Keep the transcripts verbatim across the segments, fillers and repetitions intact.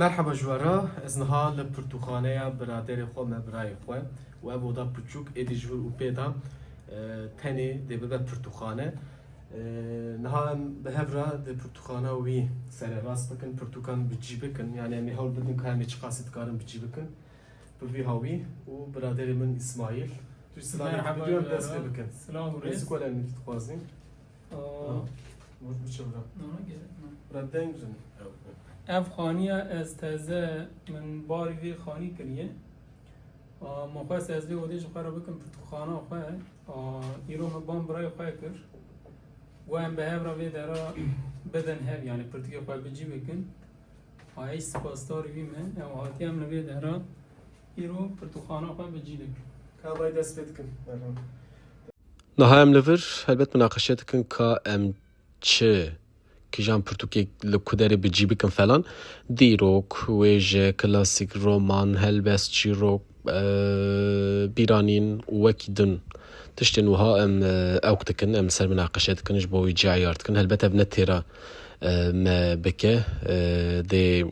Merhaba ji we re, ez niha li pirtûkxaneya biraderê xwe me, birayê xwe û ev oda piçûk êdî ji vir û pê de, e, tenê dê bibe pirtûkxane. E, niha em bi hev re dê pirtûkxana wî sererast bikin, pirtûkan bi cî bikin. Yani em ê hewl bidin ka em ê çiqasî dikarin bi cî bikin. Bi vî hawî û biraderê min Îsmaîl. Tu jî silavê Merhaba, bidî em dest pê bikin. Silav û rêz. Rêzik wele em dixwazîn. Aa. Ha, vur biçe bira. Nana gerek mi? Bira deng zin. Ev xaniya ez teze min barî vê xanî kiriye. Aa, min xwest ez vê odê ji xwe re bikim pirtûkxana xwe. Aa, îro min bam birayê xwe kir. Got em bi hev re vê dera bidin hev, yani pirtûkê xwe bi cî bikin. Ay spasdarî wî me, ew hatiye em li vê dera îro pirtûkxana xwe bi cî dikin. Ka vay dest pê dikin. Niha em li vir helbet minaqeşe dikin ka em çi, kîjan pirtûkê li ku derê bi cî bikin falan. Dîrok, wêje, klasîk, roman, helbest, çîrok, e, bîranîn û wekî din tiştên wiha em, e, ewk dikin, em li ser minaqeşe dikin ji bo wî cî eyar dikin. Helbet ev ne têra, e, me bike, e, dê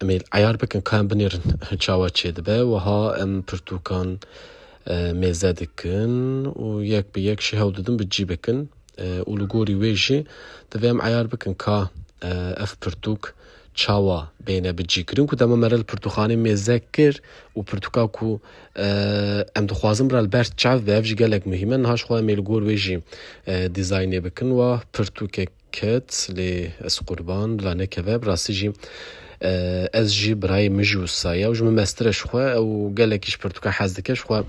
em ê eyar bikin ka em binêrin çawa çêdibe. Wiha em pirtûkan, e, mêze dikin û yek bi yek jî hewl didin bi cî bikin. E, û li gorî wê jî divê em eyar bikin ka, e, ev pirtûk çawa bêne bi cî kirin, ku dema me re li pirtûkxanê mêze kir û pirtûka ku, e, em dixwazin bira li ber çav be, ev jî gelek muhîm e. Niha ji xwe em ê li gor wê jî, e, dîzaynê bikin. Wa pirtûkek ket, lê ez qurban, bila nekeve. Bi rastî jî, e, ez jî birayê min jî wisa ye. Ew ji min mestir e ji xwe, ew gelekî ji pirtûka hez dike ji xwe,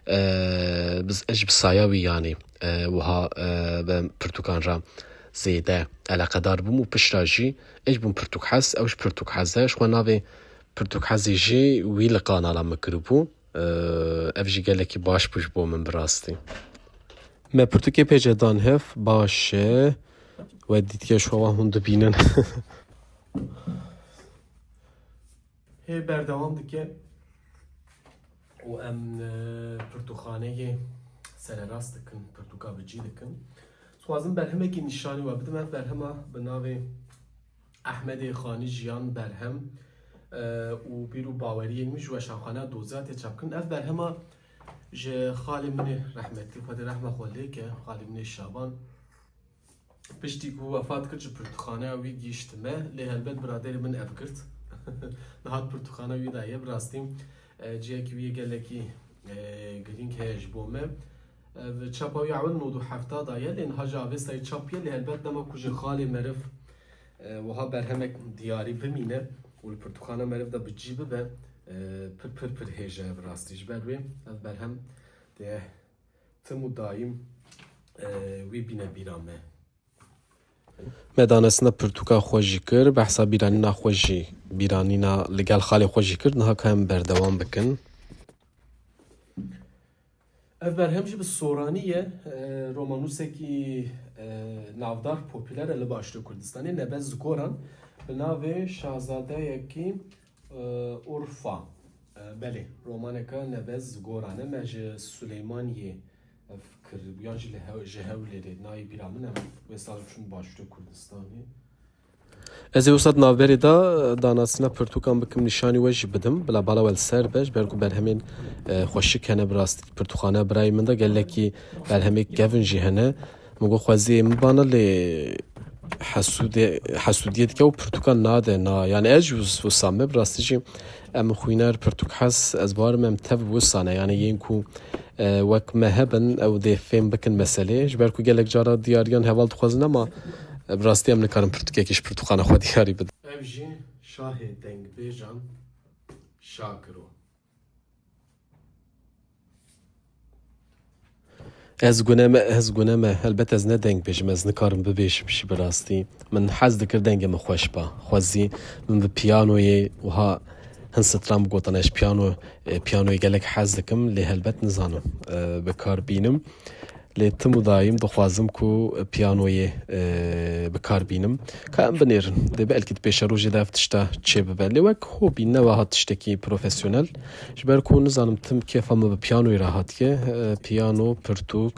e, biz, ez jî bi saya wî yanî, e, wiha, e, bi pirtûkan re zêde eleqedar bûm û piştra jî ez jî bûm pirtûkhez, ew jî pirtûkhez e. Ji xwe navê pirtûkhezê jî wî li kanala min kiribû. Ev jî gelekî baş bû ji bo min bi rastî. Me pirtûkê pêce dan hev, baş e. We dîtiye ji xwe wa hûn dibînin. Hê berdewam dike û em, e, pirtûkxaneyê sererast dikin, pirtûka bi cî dikin. Dixwazim berhemekî nîşanî we bidim. Ev berhema bi navê Ehmedê Xanî Jiyan Berhem, e, û bîr û baweriyên min ji Weşanxaneya Doziyatê çapkirin. Ev berhema ji xalê min ê rehmetî, Xwedê rehma xwe lê ke, xalê min ê Şaban, piştî ku wefat kir, ji pirtûkxaneya wî gihîştime, lê helbet biraderê min ev girt. Niha di pirtûkxaneya wî de ye, bi rastî, e, cihekî wî yê gelekî, e, girîng heye ji bo me. Ev çapa wî ewil nod û hefta de ye, lê niha ji Avestayê çap ye, lê helbet dema ku ji xalê meriv, e, wiha berhemek diyarî bimîne û li pirtûkxana meriv de bi cî bibe, e, pir, pir, pir hêj e bi rastî. Ji ber wê ev berhem dê tim û dayîm, e, wî bîne bîra me. Me danesina pirtûka xwe jî kir, behsa bîranîna xwe jî, bîranîna li gel xalê xwe jî kir, niha ka em berdewam bikin. Ev berhem jî bi soranî ye, e, romanûsekî, e, navdar, popûler e li Başûrê Kurdistanê, Nebez Goran, bi navê Şazadeyekî, e, Urfa. E, belê, romaneke Nebez Goran e, me ji Silêmaniyê ev kiribû, yan jî li Hew-, ji Hewlêrê, nayê bîra min, em wê sal çûn Başûrê Kurdistanê. Ez ê wisa di navberê de danasîna pirtûkan bikim, nîşanî we jî bidim. Bila bala we li ser be, ji ber ku berhemên, e, xweşik hene bi rastî. Pirtûxaneya birayê min de gelekî berhemê kevin jî hene. Min got xweziyê min bana lê hesûdê-, hesûdiyê dike û pirtûkan nade, na. Yani ez jî wis-, wisa me bi rastî jî em xwîner pirtûkhez, ez bawerim em tev wisa ne. Yani yên ku e, wek me hebin, ew dê fêm bikin meselê. Ji ber ku gelek cara diyariyan heval dixwazin, ama, e, bi rastî em nikarin pirtûkekî ji pirtûkxana xwe diyarî bidin. Ev jî şahê dengbêjan Şakiro. Ez gune me, ez gune me. Helbet ez ne dengbêj im, ez nikarim bibêjim jî bi rastî. Min hez dikir dengê min xweş ba. Xwezî min bi piyanoyê wiha hin stran bigotana, ez piyano, e, piyanoyê gelek hez dikim, lê helbet nizanim, e, bi kar bînim. Lê tim û dayîm dixwazim ku piyanoyê, e, bi kar bînim. Ka em binêrin. Dê belkî di pêşerojê de ev tişta çê bibe. Lê wek hobî, ne wiha tiştekî profesyonel. Ji ber ku nizanim tim kêfa min bi piyanoyê re hatiye. E, piyano, pirtûk,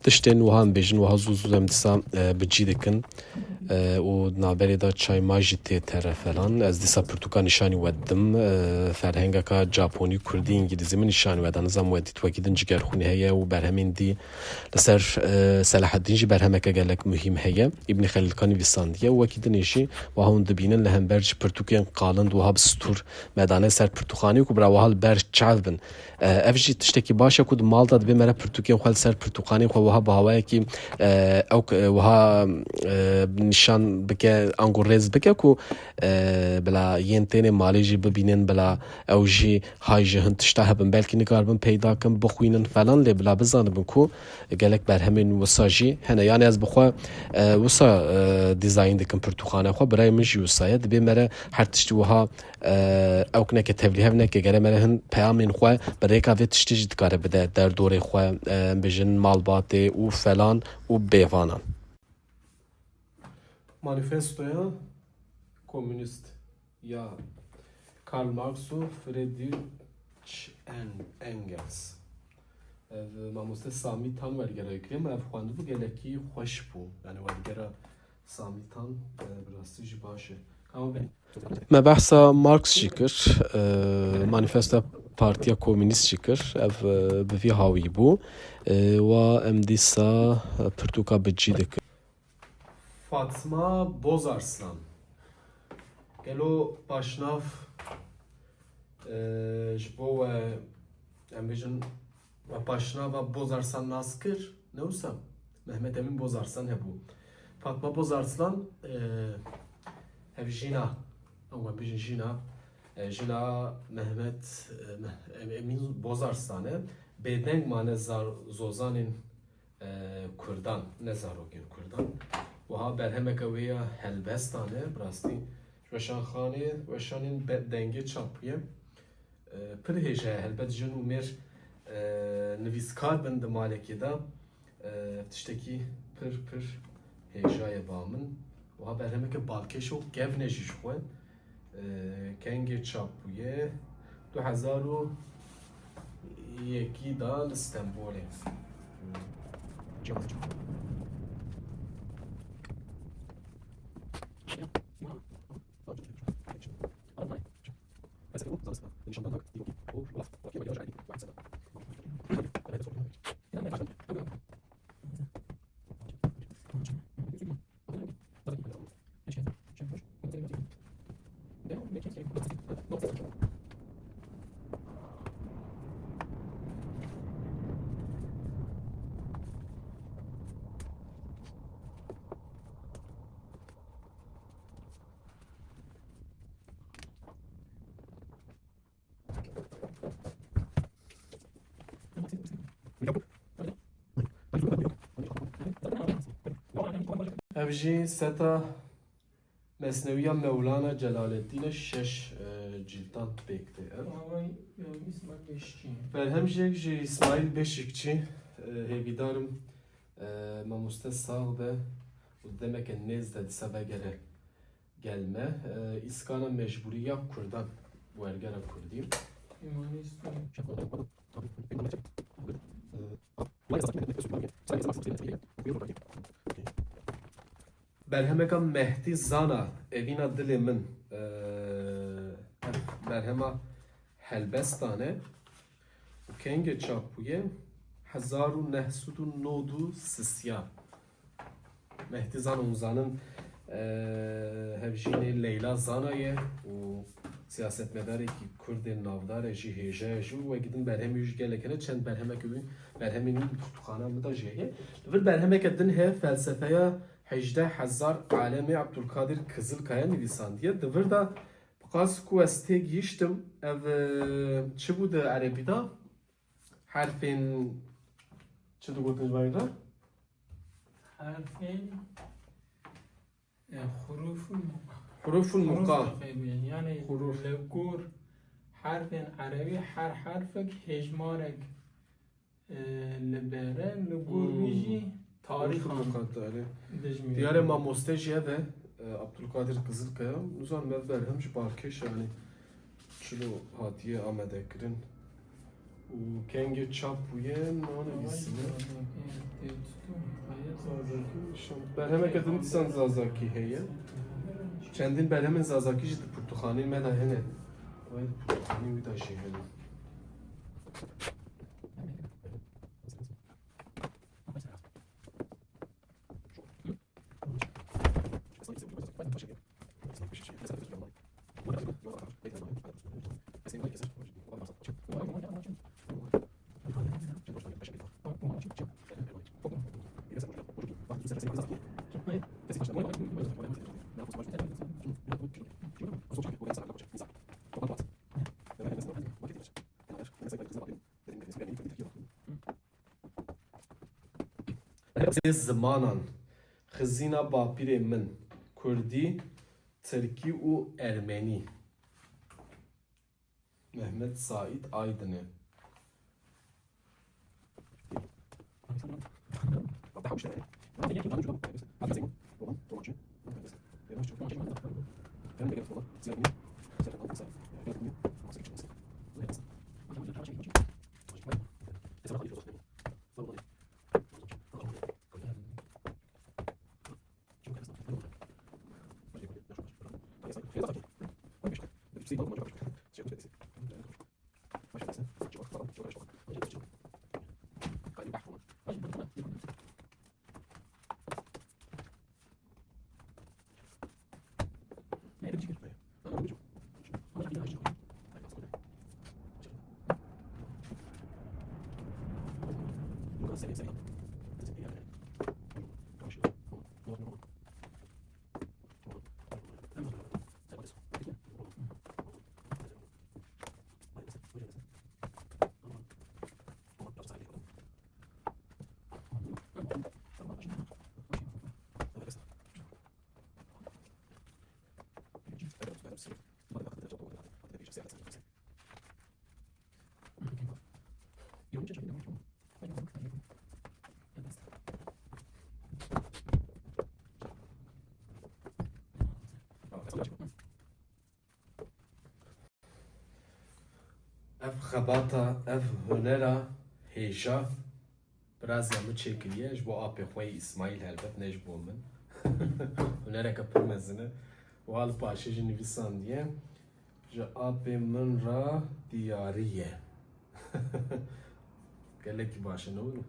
tiştên wiha em bêjin, wiha zû zû em dîsa, e, bi cî dikin. e, û di navberê de çay ma jî tê tere falan. Ez dîsa pirtûka nîşanî we didim. E, ferhengeka Japonî, Kurdî, Îngilîzî min nîşanî we da. Nizam we dît, wekî din Cigerxûnî heye û berhemên dî li ser, e, Selaheddîn jî berhemeke gelek muhîm heye. Îbnî Xelîlka nivîsandiye û wekî dinê jî wiha hûn dibînin li hember ji pirtûkên qalind wiha bi stûr me dane ser pirtûxanê ku bira wiha li ber çav bin. E, ev jî tiştekî baş e ku di mal de dibê me re pirtûkên xwe li ser pirtûxanên xwe wiha bi hawayekî, e, ew k-, e, wiha, e, nîşan bike, ango rêz bike ku, e, bila yên tênê malê jî bibînin, bila ew jî hay ji hin tişta hebin, belkî nikaribin peyda kin, bixwînin falan, lê bila bizanibin ku gelek berhemên wisa jî hene. Yani ez bi xwe, e, wisa, e, dîzayîn dikim pirtûxane xwe, birayê min jî wisa ye. Dibê me re her tiştî wiha Ew neke tevlîhev neke, gere me re hin peyamên xwe bi rêka vê tiştê jî dikare bide derdorê xwe, em bêjin malbatê û falan û bêvanan. Manîfestoya Komûnîst ya Karl Marx û Friedrich Engels. Ev mamoste Samî Tan wergera kiriye, me ev xwendibû, gelekî xweş bû. Yani wergera Samî Tan, e, bi rastî jî baş e. Ka Me behsa Marx jî kir, e, manîfestoya Partiya Komûnîst jî kir. Ev, e, bi vî hawî bû. E, wa em dîsa, e, pirtûka bi cî dikin. Fatma Bozarslan. Gelo paşnav, e, ji bo we, em bêjin, we paşnava Bozarslan nas kir? Ne wisa? Mehmet Emîn Bozarslan hebû. Fatma Bozarslan, e, ev jîna, em we bijin jîna, e, jîna Mehmet, e, Meh-, Em-, Emîn Bozarslan e. Bêdeng mane zar-, zozanên, e, Kurdan, ne zarokên Kurdan. Wiha berhemeke wê ya helbestan e, bi rastî ji weşanxanê, weşanên be-, dengê çap bûye. E, pir hêja ye, helbet jin û mêr, e, nivîskar bin di malekê de, e, tiştekî pir, pir hêja ye ba min. Wiha berhemeke balkêş û kevn e jî ji xwe. E, kengê çap bûye? Du hezar û yekî de li Stenbolê. Ev jî seta Mesnewiya Mewlana Celaleddîn e, şeş, e, cîldan pêk tê ev. Berhem jî yek ji Îsmaîl Beşikçî, e, hêvîdarim, e, mamoste sax be û demeke nêz de dîsa vegere gel me. E, Îskana Mecbûrî ya Kurdan, wergera Kurdî. Berhemeka Mehdî Zana, Evîna Dilê Min, e, berhema helbestan e û kengê çap bûye? Hezar û neh sed û nod û sisiya. Mehdî Zana, hûn zanin, e, hevjînê Leyla Zana ye û siyasetmedarekî Kurd ê navdar e jî, hêja ye jî û wekî din berhemê wî jî gelek hene, çend berhemeke wî, berhemên wî pirtûkxana min de jî heye. Li vir berhemeke din heye, Felsefeya hejdeh hezar Alemê, Abdulkadir Kizilkaya nivîsandiye. Di vir de bi qas ku ez têgihîştim, ev, e, çi bû di erebî de? Herfên çi digotin ji van re? Herfên, e, huruful muqa. Huruful muqa. Huruf dixebin. Yani Huruf. Li gor herfên erebî her herfek hêjmarek, e, li bere, li gor wî Hmm. jî tarîxan Huruful muqa, tarîx. Dijmî. Diyare mamoste jî ev e, e, Abdulkadir Kizilkaya. Nizanim ev berhem jî balkêş e, yani çilo hatiye amade kirin. Û kengê çap bûye, nane bîsîne. Zazakî, şan-, berhemeke din dîsan Zazakî heye. Çendîn berhemên Zazakî jî di pirtûkxaneyê me de hene. Wê di pirtûkxaneyê wî de jî hene. Sê zimanan, xizîna bapîrê min, kurdî, tirkî û ermenî. Mehmet Saîd Aydinê. Ev xebata, ev hunera hêja birazya min çêkiriye, ji bo apê xwe yê Îsmaîl helbet, ne ji bo min. Hunereke pir mezin e. Û ha li paşê jî nivîsandiye, ji apê min re diyarî ye. Gelekî baş e, ne wilo?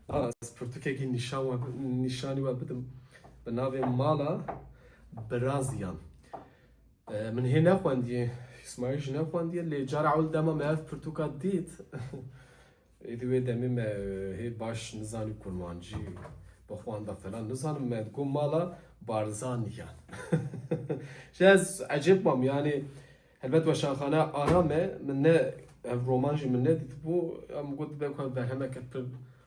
Ha, ez pirtûkekî nîşan we, nîşanî we bidim. Bi navê Mala Biraziyan. E, min hê nexwendiye, Îsmaîl jî nexwendiye, lê cara ewil dema me ev pirtûka dît, êdî wê demê me, e, hê baş nizanî kurmancî, bi xwanda falan nizanim, me digot Mala Barzaniyan. Ji ez ecêb mam, yanî helbet Weşanxane Aram e, min ne, ev roman jî min nedîtibû, em got dibe ku ev berhemeke pir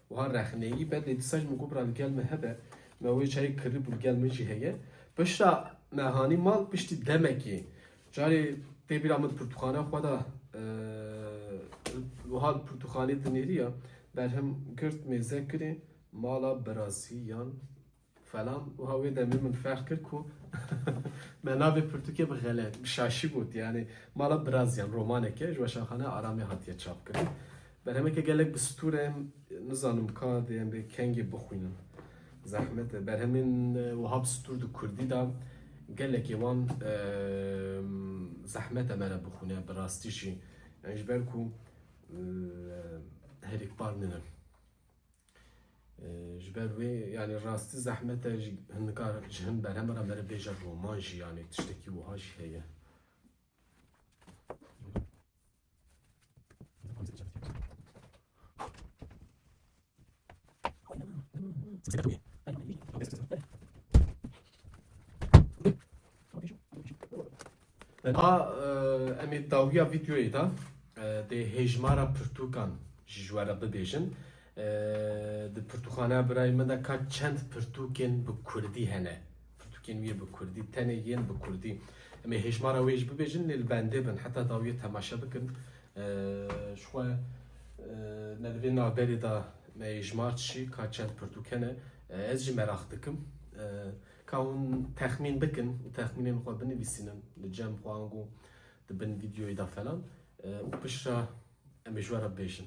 Wiha rexneyî be, lê dîsa jî min got bira li gel min hebe, me wê çayê kiribû, li gel min jî heye. Pişta me hanî mal, piştî demekê, carê tê bîra min pirtûxaneya xwe de, e, wiha li pirtûxanê dinêriya, berhim girt, mêze kirê, Mala Biraziyan falan, wiha wê demê min ferq kir ku me navê pirtûkê bi xelet, bi şaşî got, yanî Mala Biraziyan romaneke ji Weşanxaneya Aramê hatiye çapkirin. Berhemeke gelek bi stûr e, em nizanim ka dê em bê kengê bixwînin. Zehmet e. Berhemên, e, wiha bi stûr di kurdî de gelekê wan, e, zehmet e me re bixwîne bi rastî jî. Yani ji ber ku, e, herikbar nînin. E, ji ber wê, yani rastî zehmet e ji hinkar, ji hin berhema re me re bêje roman jî, yani tiştekî wiha jî heye. Ha, e, em ê dawiya vîdeoyê de, e, dê hêjmara pirtûkan jî ji we re bibêjin. E, di pirtûxaneya birayê min de ka çend pirtûkên bi kurdî hene. Pirtûkên wî yê bi kurdî, tenê yên bi kurdî. Em ê hêjmara wê jî bibêjin, lê li bendê bin, heta dawiyê temaşe bikin. E, ji xwe, e, me di vê navberê de me hêjmar çi, ka çend pirtûk hene, e, ez jî meraq dikim. E, ka hûn texmîn bikin û texmînên xwe binivîsînin li cem xwe ango di bin vîdeoyê de falan. E, û piştre em ê ji we re bibêjin.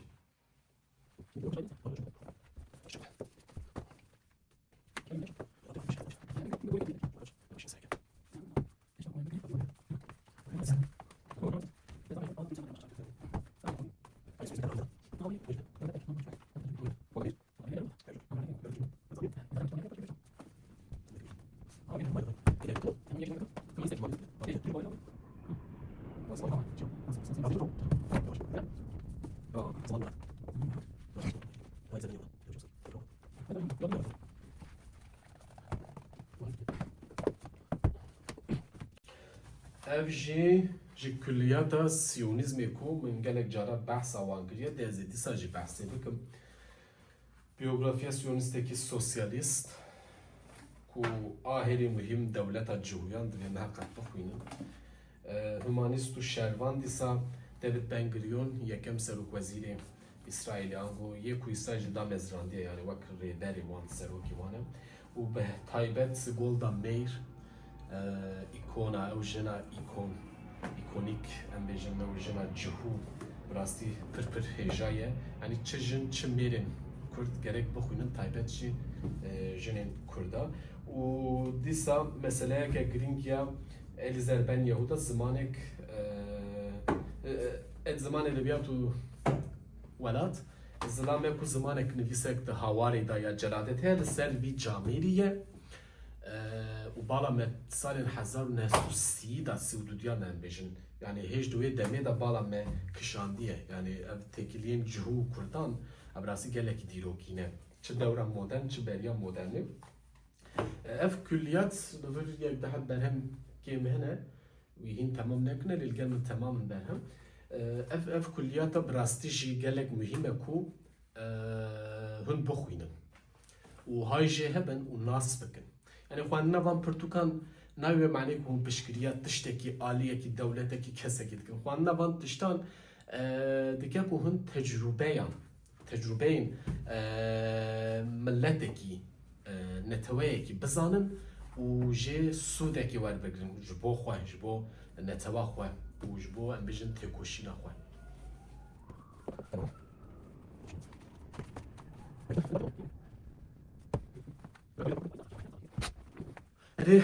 Ev jî ji kulliyata siyonîzmê ku min gelek cara behsa wan kiriye, dê ez ê dîsa jî behsê bikim. Biyografiya siyonîstekî sosyalîst ku a herî muhîm dewleta Cihûyan divê me heqet bixwînin. E, humanîst û şervan dîsa David Ben Gurion, yekem serokwezîrê Îsraîlê, ango yê ku Îsraîl jî damezrandiye, yani wek rêberê wan, serokê wan e. Û bi taybet Golda Meir, e, îkona, ew jina îkon, îkonîk, em bêjin, ew jina cihû, bi rastî pir pir hêja ye. Yanî çi jin, çi mêrên Kurd gerek bixwînin, taybet jî, e, jinên Kurda. Û dîsa meseleyeke girîng ya Elîzer Ben Yehuda, zimanek, e, e, e, ziman edebiyat û welat, zilam e ku zimanek nivîsek di hawarê de ya celadet heye, li ser vî camêrî ye. E, û bala me salên hezar û neh sed û sî de, sî û du diya me em bêjin. Yani hêj di wê demê de bala me kişandiye. Yani ev têkiliyên cihû û kurdan, ev rastî gelekî dîrokî ne. Çi dewra modern, çi beriya modernê. E, ev kulliyat li vir yek dehet berhem kêm hene. Wî hîn temam nekirine, lê li gel min temam in berhem. E, ev, ev kulliyata bi rastî jî gelek muhîm e ku, e, hûn bixwînin û hay jê hebin û nas bikin. Yani xwendina van pirtûkan nayê wê manê ku hûn piştgiriya tiştekî, aliyekî, dewletekî, kesekî dikin. Xwendina van tiştan, e, dike ku hûn tecrûbeyan, tecrûbeyên, e, miletekî, e, neteweyekî bizanin û jê sûdekî werbigirin ji bo xwe, ji bo netewa xwe û ji bo, em bêjin, têkoşîna xwe. Erê,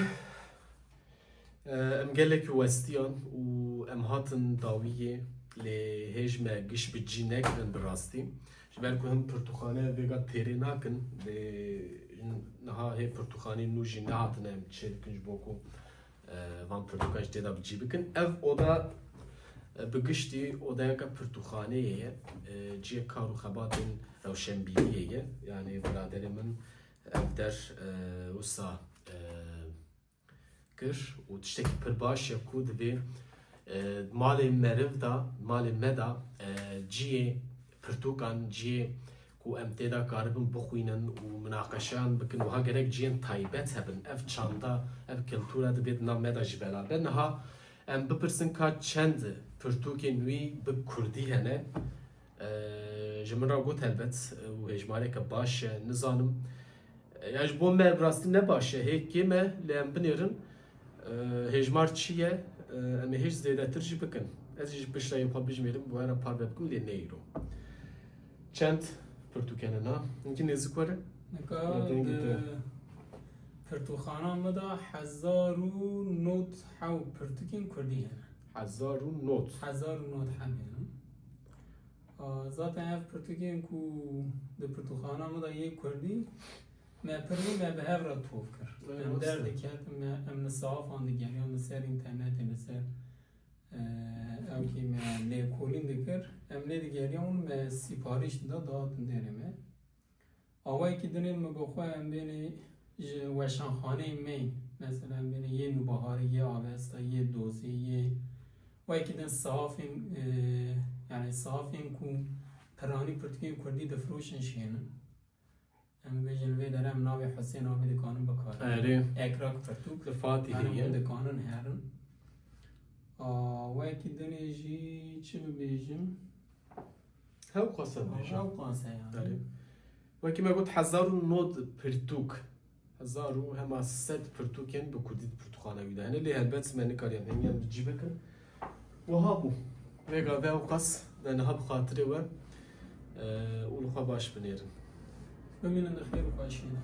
e, em gelekî westiyan û em hatin dawiyê, lê hêj me giş bi cî nekirin bi rastî. Ji ber ku him pirtûxane vêga têrê nakin, lê niha hê pirtûxanê nû jî nehatine em çêdikin ji bo ku, e, van pirtûkan jî tê de bi cî bikin. Ev oda, e, bi giştî odayeke pirtûxaneyê ye, e, cihê kar û xebatên rewşenbîriyê ye. Yanî biraderê min ev der, e, wisa, e, kir û tiştekî pir baş e ku divê, e, malê meriv de, malê me de, e, cihê pirtûkan, cihê ku em tê de karibin bixwînin û minaqeşeyan bikin, wiha gerek cihên taybet hebin. Ev çanda, ev kultura divê di nav me de jî belav be. Niha em bipirsin ka çend pirtûkên wî bi kurdî hene? E, ji min re got helbet, e, û hêjmareke baş e, nizanim. E, ya ji bo me bi rastî ne baş e, hê kêm e, lê em binêrin, e, hêjmar çi ye, e, em ê hêj zêdetir jî bikin. Ez jî ji pişt re yên xwe bijmêrim, bi we re parve bikim, lê ne îro. Çend pirtûk hene na? Hinkî nêzik were. Nika Ya dengê di te. pirtûxana me de hezar û nod hew pirtûkên kurdî hene. Hezar û nod. Hezar û nod hebî, ha? A, zaten ev pirtûkên ku di pirtûkxana min de yê kurdî, me pir bû, me bi hev re tov kir. Em derdiketin, me, em li sahafan digeriyan, li ser înternetê, li ser, e, ew kî me lêkolîn dikir, em lê digeriyan û me sîparîş dida, dihatin derê me. Awayekî din ê min bi xwe em bênê ji weşanxaneyê me, mesela em bênê yê Nûbiharê, yê Avesta, yê Dozê, yê wekî din sahafên, e, yani sahafên ku piranî pirtûkên kurdî difiroşin şênin. Em bêjin vê derê em navê Husên Amî dikanin bikarin. Erê. Ekrak pirtûk. Li Fatihê Em ye. Hûn dikanin herin. A, wekî dinê jî çi bibêjim? Hew qasa bêjim. Hew qasa yani. Erê. Wekî me got hezar û nod pirtûk. Hezar û hema sed pirtûkên bi kurdî di pirtûkxana wî de hene. Lê helbet me nikariyan hemiyan bi cî bikin. Wiha bû. Vêga ve ew qas me niha bi xatirê we, e, û li xwe baş binêrin. Bimînin di xêr û xweşiyê de.